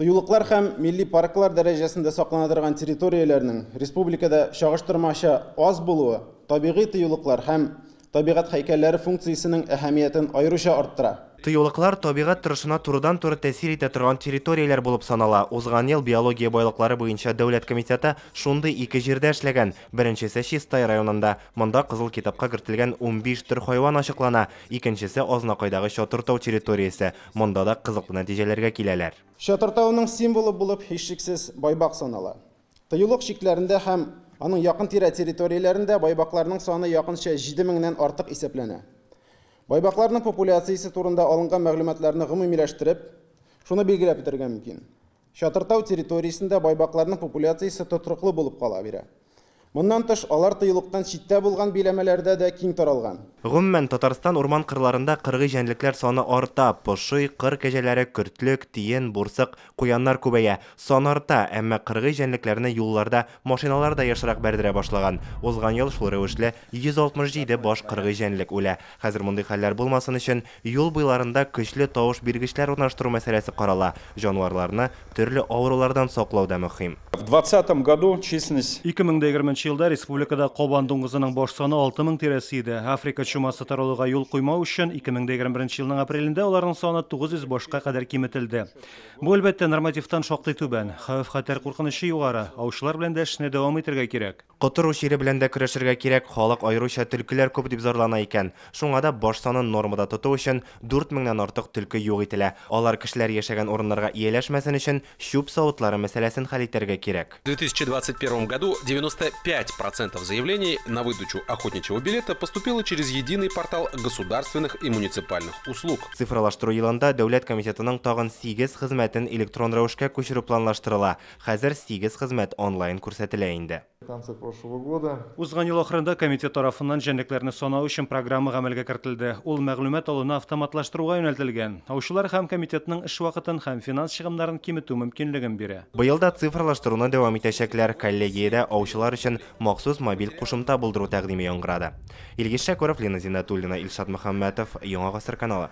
Тыюлыклар һәм милли парклар дәрәҗәсендә саклана торган территорияләрнең республикада чагыштырмача аз булуы табигый тыюлыклар һәм табигать һәйкәлләре функциясенең әһәмиятен аеруча арттыра. Тыюлыклар табигать торышына турыдан-туры тәэсир итә торган территорияләр булып санала. Узган ел биология байлыклары буенча дәүләт комитеты шундый ике җирдә эшләгән. Беренчесе Чистай районында. Монда Кызыл китапка кертелгән 15 төр хайван ачыклана. Икенчесе Азнакайдагы Чатыртау территориясе. Монда да кызыклы нәтиҗәләргә киләләр. Чатыртауның символы булып һичшиксез байбак санала. Тыюлык чикләрендә һәм аның якын-тирә территорияләрендә байбакларның саны якынча 7000-нән артык исәпләнә. Байбакларның популяциясе турында алынган мәгълүматларны гомумиләштереп, шуны билгеләп үтәргә мөмкин. Чатыртау территориясендә байбакларның популяциясе тотрыклы булып кала бирә. Моннан тыш, алар тыюлыктан читтә булган биләмәләрдә дә киң таралган. Гомумән, Татарстан урман кырларында кыргый җәнлекләр саны арта. Поши, кыр кәҗәләре, көртлек, тиен, бурсык, куяннар күбәя. Сан арта, әмма кыргый җәнлекләрне юлларда машиналар да ешрак бәрдерә башлаган. Узган ел шул рәвешле 167 баш кыргый җәнлек үлә. Хәзер мондый хәлләр булмасын өчен юл буйларында көчле тавыш биргечләр урнаштыру мәсьәләсе карала. Җанварларны төрле авырулардан саклау да мөһим. В 2020 году численность 2020 елда республикада кабан дуңгызының баш саны 6000 тирәсе иде. Африка чумасы таралуга юл куймау өчен 2021 елның апрелендә аларның саны 900 башка кадәр киметелде. Бу, әлбәттә, нормативтан шактый түбән. Хәвеф-хәтәр куркынычы югары. Аучылар белән дә эшне дәвам итәргә кирәк. Котыру чире белән дә көрәшергә кирәк. Халык аеруча төлкеләр күп дип зарлана икән. Шуңа да баш санын нормада тоту өчен 4000-нән артык төлке юк ителә. Алар кешеләр яшәгән урыннарга ияләшмәсен өчен чүп савытлары мәсьәләсен хәл итәргә кирәк. В 2021 году 95% заявлений на выдачу охотничьего билета поступило через единый портал государственных и муниципальных услуг. Цифралаштыру елында дәүләт комитетының тагын 8 хезмәтен электрон рәвешкә күчерү планлаштырыла. Хәзер 8 хезмәт онлайн күрсәтелә инде. В конце прошлого года. Узган ел ахырында комитет тарафыннан җәнлекләрне санау өчен программа гамәлгә кертелде. Ул мәгълүмат алуны автоматлаштыруга юнәлтелгән. Аучылар һәм комитетның эш вакытын һәм финанс чыгымнарын киметү мөмкинлеген бирә. Быел да цифрлаштыруны дәвам итәчәкләр. Коллегиядә аучылар өчен махсус мобиль кушымта булдыру тәкъдиме яңгырады. Илгиз Шәкүров, Лена Зиннәтуллина, Илшат Мөхәммәтов, Яңа Гасыр каналы.